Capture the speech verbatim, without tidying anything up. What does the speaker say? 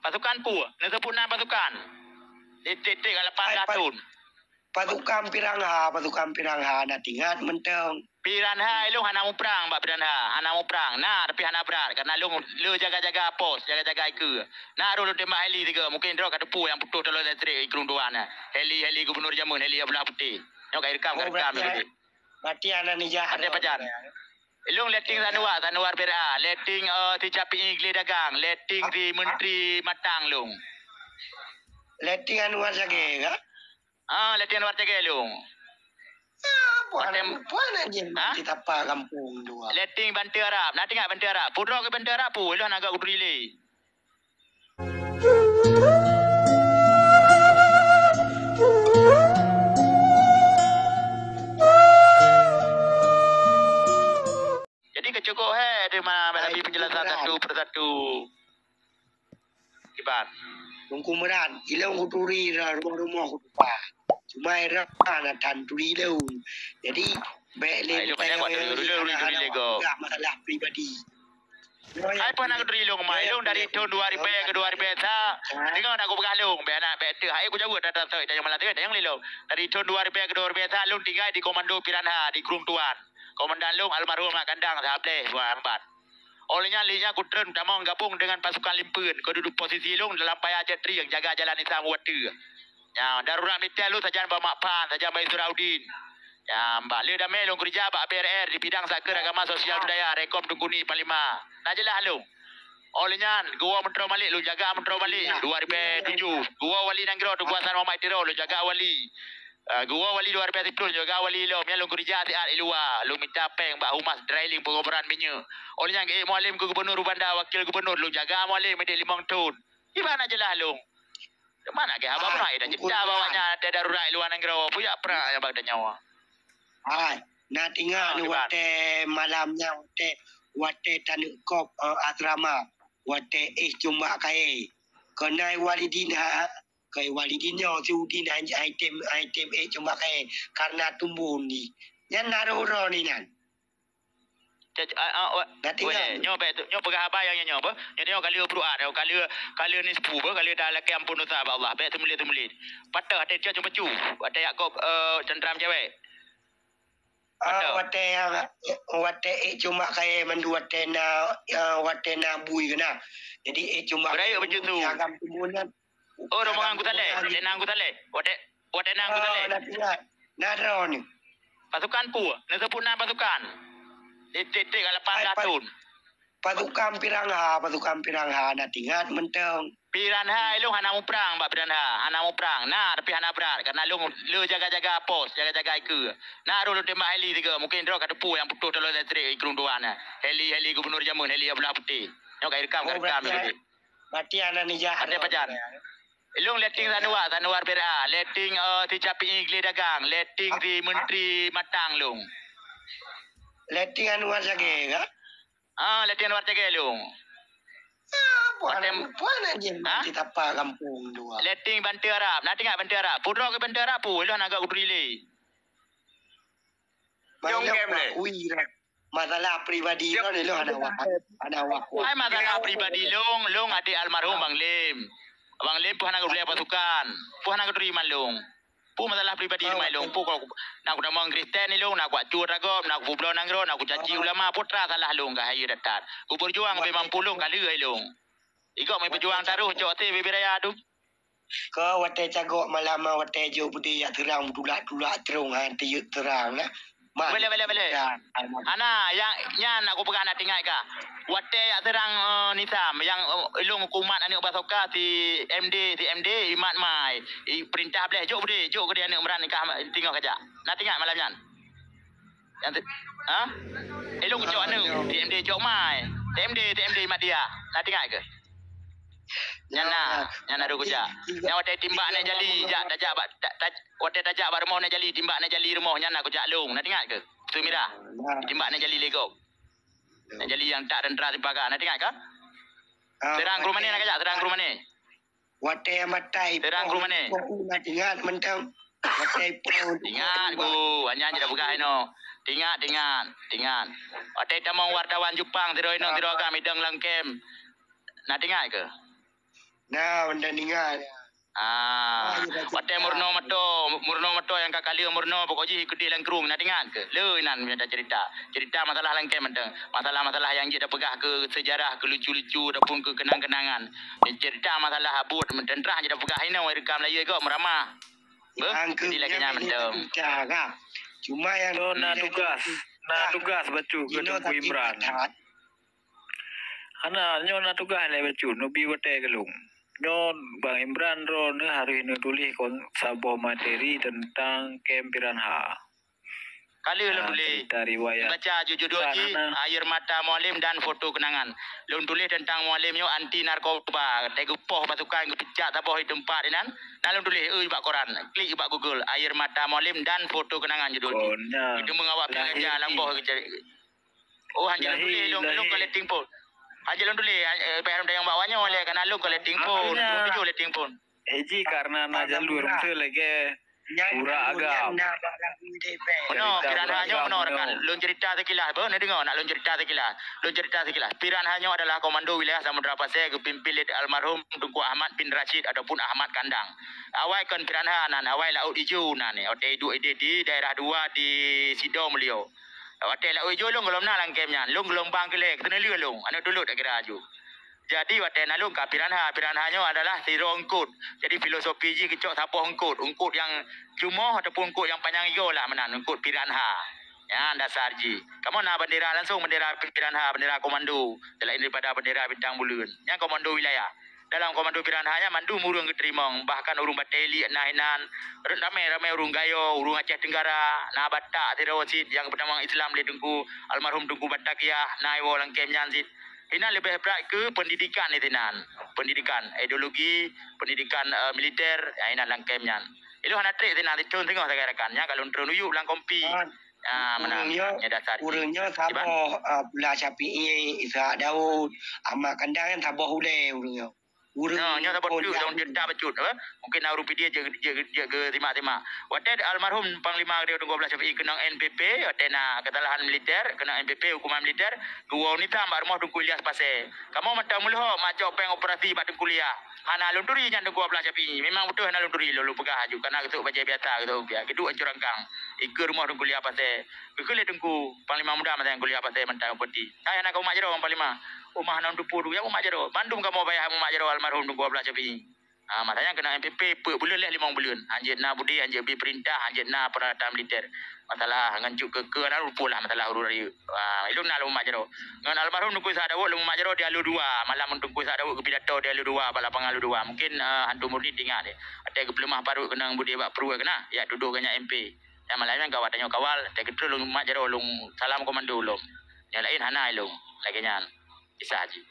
Pasukan peue? Neuseupôt nan pasukan. Tiek-tiek ka lapan blaih thon. Pasukan Piranha, pasukan Piranha na teuingat mantong. Piranha ilong hana muprang bak Piranha, hana muprang. Na, tapi hana brat. Karena lôn le jaga-jaga pos, jaga-jaga ikeue. Na rôh lôn tembak heli tiga, mungkin droe ka teupeu nyang putôh taloe listrik di Krueng Tuan. Heli, heli gubernur jameun, heli Abdullah Putih. Nyoe ka irekam, ka rekam. Berarti hana nijak. Ada pajan. Ilong letting Sanuar, Sanuar P R A, letting, eh, si Capi Igli Dagang, letting si Menteri Matang long. Letting Anwar Sage ka? Ah, letting Anwar Sage long. Ah, puan, puan anjing mati tapa kampung dua. Letting Bantu Arab. Na teuingat Bantu Arab? Pudro ke Bantu Arab pu, ilong agak kuduri le. Jadi keucukôp hai teuma meulabi penjelasan satu persatu. Iban. Teungku Meurad, ilong kuturi rumoh-rumoh kutupa. Cuma irap na tan turi lôn. Jadi bèk lé ilong buat dulu, dulu, dulu, dulu, dulu. Masalah pribadi. Hai pun nak kuturi lôn mai, lôn dari thôn dua ribu ke dua ribu sa. Dengar nak kupeugah lôn, bèk nak, bèk tu. Hai kujaweueb data tu, tanya malam tu, tanya lé lôn. Dari thôn dua ribu ke dua ribu sa, lôn tinggai di Komando Piranha, di Krueng Tuan. Komandan lôn almarhum Mak Kandang Sableh Wan Ambat. Óh lheueh nyan, lheueh nyan kutreun tamong gabong deungon pasukan Limpeuen, keu dudoe posisi lôn dalam paya cek trieng jaga jalan Islam u ateueh. Nyan, darurat militè lôn sajan bak Mak Pan, sajan bak Isra Udin. Nyan, bak lheueh damé lôn keurija bak B R R di bidang sakeue agama sosial budaya, Rekom Teungku Ni Panglima. Na jeulaih lôn. Óh lheueh nyan, geuwoe Meuntroe Malek lôn jaga Meuntroe Malek, dua ribu tujoh. Geuwoe Wali Nanggroe Teungku Hasan Muhammad Tiro lôn jaga wali. Ah, geuwoe wali dua ribu siplôh, jaga wali lom, nyan lôn keurija siat i luwa, lôn mita péng bak humas drilling pengoboran minyeuk. Óh lheueh nyan geuék Mualem keu gubernur u Banda, wakil gubernur, lôn jaga Mualem idéh limong thon. Di mana jeulaih lôn? Di mana ke haba pernah ida cerita bahwa nyan ada darurat i luwa nanggroe, peue jak prang nyang bak tanyoe. Hai, na teuingat lôn watèe malam nyan, watèe, watèe taneuk kop, eh, asrama, watèe éh cumbak kayèe. Keunan Walidin ha, Keu Walidin nyoe si Udin ai, ai tem, ai tem ék cumbak kayèe karena tumbon jih. Nyan na roh-roh ni nan. Cak, ah, ah, wa-, boleh. Nyoe bèk tu, nyoe peugah haba nyang nyoe, nyoe apa? Nyoe, nyoe ka lheueh peuruan, nyoe ka lheueh, ka lheueh nisfu, apa? Ka lheueh dah lakèe ampôn dosa bak Allah. Bèk teumulit-teumulit. Patah até dia cuma cu. Até Yakub, eh, tentram cewek. Ah, watèe nyang, watèe ék cumbak kayèe mandum watèe na, ah, watèe na bui keunan. Jadi ék cumbak kayèe mandum agam tumbon nyan. Oh, rombongan Gus Saleh. Watèe na Gus Saleh. Watèe, watèe na Gus Saleh. Na teuingat. Na droeneuh. Pasukan peue? Neuseupôt nan pasukan. Tiek-tiek ka lapan blaih thon. Pasukan Piranha, pasukan Piranha na teuingat mantong. Piranha ilong hana muprang bak Piranha, hana muprang. Na, tapi hana brat. Karena lôn le jaga-jaga pos, jaga-jaga ikeue. Na rôh lôn tembak heli tiga, mungkin droe ka teupeu nyang putôh taloe listrik di Krueng Tuan. Heli, heli gubernur jameun, heli Abdullah Putih. Nyoe ka irekam, ka rekam. Berarti hana nijak. Ada pajan. Ilong letting Sanuar, Sanuar P R A, letting, eh, si Capi Igli Dagang, letting si Menteri Matang long. Letting Anwar Sage ka? Ah, letting Anwar Sage long. Ah, puan, puan anjing mati tapa kampung dua. Letting Bantu Arab. Na teuingat Bantu Arab? Pudro ke Bantu Arab pu, ilong agak kuduri le. Masalah pribadi lôn, lôn hana wak, hana wak. Hai masalah pribadi lôn, lôn adik almarhum Bang Lem. Bang Lem pun hana geubri pasukan. Pun hana geuturi man lôn. Pun masalah pribadi man lôn. Pun nak kutamong Kristen lôn, nak kuacu ragom, nak kubloe nanggroe, nak kucaci ulama, putra salah lôn ka hayeue that-that. Kubeurjuang beu mampu lôn ka lheueh lôn. Igok meubeurjuang taroh cok até bibir raya tu. Keu watèe cagok malam, watèe jok beudé jak seurang, tulak-tulak trong, ha, teuyeuet seurang, nah. Boleh, boleh, boleh. Ana, nyang, nyan nak kupeugah, nak teuingat kah. Watèe jak seurang, eh, Nisam, nyang, eh, ilong hukumat aneuk basoka si M D, si M D, imat mai. I, peurintah bleh, jok beudé, jok keudéh aneuk meuran nikah, teungoh kajak. Na teuingat malam nyan? Nyang te-, ha? Ilong cok aneuk, T M D cok mai. T M D, T M D mat dia. Na teuingat keu? Nyan na, nyan na dua kujak. Nyan watèe timbak nèk jali, jak, tajak bak, ta-, ta-, watèe tajak bak rumoh nèk jali, timbak nèk jali rumoh, nyan na kujak lôn. Na teuingat keu? Su mirah. Timbak nèk jali lé gob. Nèk jali nyang tak dan tra sipaga. Na teuingat keu? Seurang keu rumoh nèk na kujak, seurang keu rumoh nèk. Watèe matai seurang keu rumoh nèk. Ingat mantong. Watèe po. Ingat, Bu. Hanya je dah peugah inoe. Ingat, ingat, ingat. Watèe tamong wartawan Jepang sidroe inong sidroe agam idong lam kem. Na teuingat keu? Nah, benda ninga. Ah, watèe Murno Mato, Murno Mato nyang ka kaleue Murno, pokok jih keudeh lam krueng, na teuingat keu? Le inan mita cerita. Cerita masalah lam camp mantong. Masalah-masalah nyang jeuet tapeugah keu sejarah, keu lucu-lucu ataupun keu kenang-kenangan. Cerita masalah buet mantong, trah jeuet tapeugah inoe, rekam lam yue gob meuramah. Beuh, jadi lagèe nyan mantong. Cuma nyang na tugas, na tugas bacut keu Teungku Imran. Hana, nyoe na tugaih lé bacut, neubi watèe keu lôn. Nyoe Bang Imran droeneuh harôh neutuléh kon saboh materi teuntang kem Piranha. Ka lheueh lôn tuléh. Cerita riwayat. Baca judul jih, Air Mata Mualem dan Foto Kenangan. Lôn tuléh teuntang Mualem nyoe anti narkoba. Teuh geupoh pasukan, geupecat saboh di teumpat inan. Na lôn tuléh, eu, bak koran. Klik bak Google, Air Mata Mualem dan Foto Kenangan judul jih. Itu mengawak ganja lam boh. Oh, hanjeuet lôn tuléh, lôn, lôn collecting phone. Hanjeuet lôn tuléh, eh, payah lôn tanyong bak awak nyoe lé, kana lôn collecting phone, lôn tuju collecting phone. Eji karena na jalur meuseue lagèe urak agam. Meunoe, Piranha nyoe meunoe rakan. Lôn cerita sekilas, beuh, neudeungoe, nak lôn cerita sekilas. Lôn cerita sekilas. Piranha nyoe adalah komando wilayah Samudra Pasai geupimpin lé almarhum Teungku Ahmad bin Rashid ataupun Ahmad Kandang. Awai kon Piranha nan, awai Laôt Ijo nan, watèe iduek idéh di daerah dua di Sidomulia. Watèe Laôt Ijo lôn gohlom na lam kem nyan, lôn geulumbang keu lhèe, keuteuneuleue lôn, aneuk tulôt dak kira aju. Jadi watèe na lôn ka Piranha, Piranha nyoe adalah sidroe eungkôt. Jadi filosofi jih geucok saboh eungkôt, eungkôt nyang jumoh ataupun eungkôt nyang panyang igoe lah meunan, eungkôt Piranha. Nyan dasar jih. Kamoe na bandera langsong, bandera Piranha, bandera komando, selain daripada bandera bintang buleuen. Nyan komando wilayah. Dalam komando Piranha nyan mandum ureueng geuteurimong, bahkan ureueng batèe liek na inan, ramè-ramè ureueng Gayo, ureueng Aceh Tenggara, na Batak sidroe cit nyang geupeunamong Islam lé Teungku, almarhum Teungku Batakiah, na iwoe lam kem nyan cit. Inan leubeh brat keu pendidikan di sinan. Pendidikan ideologi, pendidikan, eh, militer, ya, inan lam kem nyan. Ilôn hana trép sinan, sithôn singoh sagai rakan, nyan ka lôn treun u yup lam kompi. Ah, meunan. Ureueng nyoe, nyan dasar jih. Ureueng nyoe saboh, ah, Abdullah Syafi'i, Ishak Daud, Ahmad Kandang nyan saboh ulèe ureueng nyoe. Ureueng nyoe, nyoe saboh teuk lôn cerita bacut, eh. Mungkin na ureueng P D jeuet, jeuet, jeuet geusimak-simak. Watèe almarhum Panglima Geude Teungku Abdullah Syafi'i keunong N P P, watèe na keusalahan militer, keunong N P P, hukuman militer, geuwoe u Nitam bak rumoh Teungku Ilyas Pasè. Kamoe mantong meuleuhok mak cok pèng operasi bak Teungku Ilyas. Hana lôn turi nyan Teungku Abdullah Syafi'i. Memang beutôi hana lôn turi, lôn, lôn peugah aju. Karena geusok bajèe biasa, geusok biasa. Geuduek ancoe rangkang. Dikeue rumoh Teungku Ilyas Pasè. Geukheun lé Teungku Panglima Muda masa nyan Teungku Ilyas Pasè mantong peuti. Hai, hana kamoe mak jaroe, Panglima. Uma hana lôn tupue, ya, uma jaroe. Bandum kamoe payah uma jaroe almarhum Teungku Abdullah Syafi'i. Ha, masa nyan keunong N P P peuet buleuen lé limong buleuen. Hanjeuet na budé, hanjeuet bi peurintah, hanjeuet na peuralatan militer. Masalah ngon cut keukeue na rupoh lah masalah ureueng rayeuk. Ha, ilôn na lôn mak jaroe. Ngon almarhum Teungku Ishak Daud lôn mak jaroe di Alue Dua. Malam Teungku Ishak Daud geupidato di Alue Dua, bak lapangan Alue Dua. Mungkin, eh, Hantu Murni teuingat deh. Watèe geupeuleumah parut keunong budé bak pruet keunan, ya, dudoe geuh nyan M P. Nyang malam nyan ka awak tanyoe kawal, watèe geutrön lôn mak jaroe lôn salam komando lom. Nyang laén hana ilôn. Lagèe nyan. Kisah jih.